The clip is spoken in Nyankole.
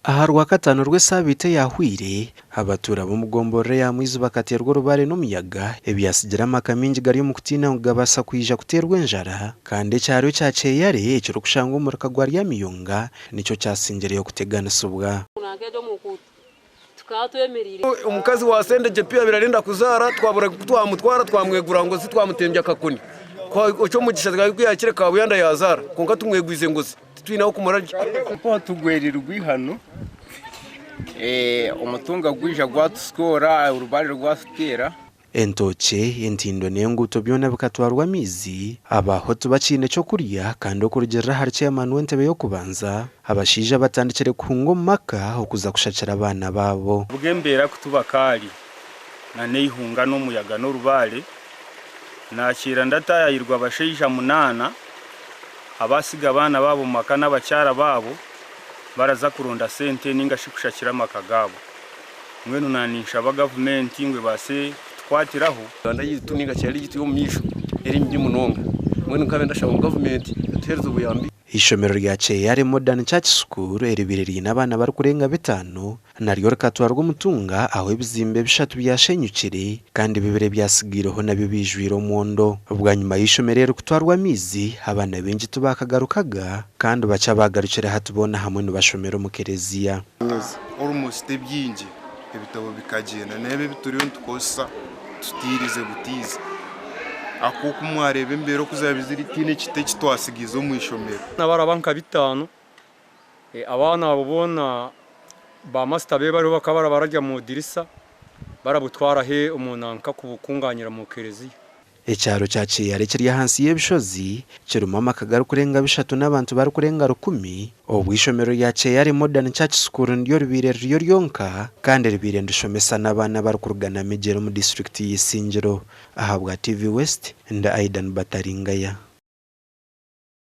Aha Rwakataano rw'esaabiiti eyaahweire, abatuura b'omu gomborora eya Mwizi bakateerwa orubaare n'omuyaga ebyatsigire amaka maingi gari omu kutiina ngu gabaasa kwija kuteerwa enjara kandi ekyaro ekya Kyeyare ekirikushangwa omu ruka gwa Ryamiyonga nikyo kyasingireyo kuteganisibwa. Omukazi wa Sendegye Pio abaire arenda kuzaara twabura oku twamutwara twamwegura ngozi twamutembya akakoni. Eky'omugisha ku yaakire Kabuyanda yaazaara kwonka tumwegwize ngozi titwine ah'okumurarya. Mpaho tugwerirwe eihano, omutunga gwija gwatuskoora, orubare rwatuteera. Entookye, entindo n'enguuto byona bikatwarwa amaizi, abaaho tibakiine ky'okurya kandi okurugiirira ahari Chairman w'entebe y'okubanza, abashaija batandikire kuhunga omu maka okuza kushakira abaana baabo. Ahabw'embeera kutuba kaari na n'eihunga n'omuyaga n'orubaare, naakiira ndataayayirwa abashaija munaana abaasiga abaana baabo omu maka n'abakyara baabo baraza kuronda sente ninga shi kushakira amaka gaabo. Mbwenu naninshaba gavumenti ngu ebaase kutukwatiraho. Uganda yaitu ninga kyaro yaitu y'omu maisho eri mbi munonga mbwenu nkabe ndashaba ngu gavumenti etuhereze obuyambi. Eishomero rya Kyeyare Modern Church School eribaire riine abaana barikurenga bitaano naryo rikatwarwa omutunga ahu ebizimbe bishatu byashenyukire kandi bibiri ebyatsigaireho nabyo biijwire omwondo. Bwanyima y'eishomero eri kutwarwa amaizi, abaana baingi tibaakagarukaga kandi bakye abaagarukire hati boona hamwe nibashomera omu kereziya. Almost ebyingi ebitabo bikagyenda n'ebi ebi turiyo nitukozesa tutiirize butiiza ahabw'okuba ku mwareeba embeera oku zaabaire ziri tihaine ekiti eki twatsigaize omu ishomero. Nabaraba nka bitaano, abaana abo boona ba masita be bariho bakaba bararya omu dirisa barabutwara ahe omu nanka kubukunganyira omu kereziya. Ekyaro kya Kyeyare ekiri ahansi y'ebishozi kirimu amaka garikurenga bishatu n'abantu barikurenga rukumi, obwo eishomero rya Kyeyare Modern Church School niryo ribaire ririyo ryonka kandi ribaire nirishomesa n'abaana abarikuruga Namijeri omu disiturikiti y'Isingiro. Ahabwa TV West, ndi Aidan Bataringaya.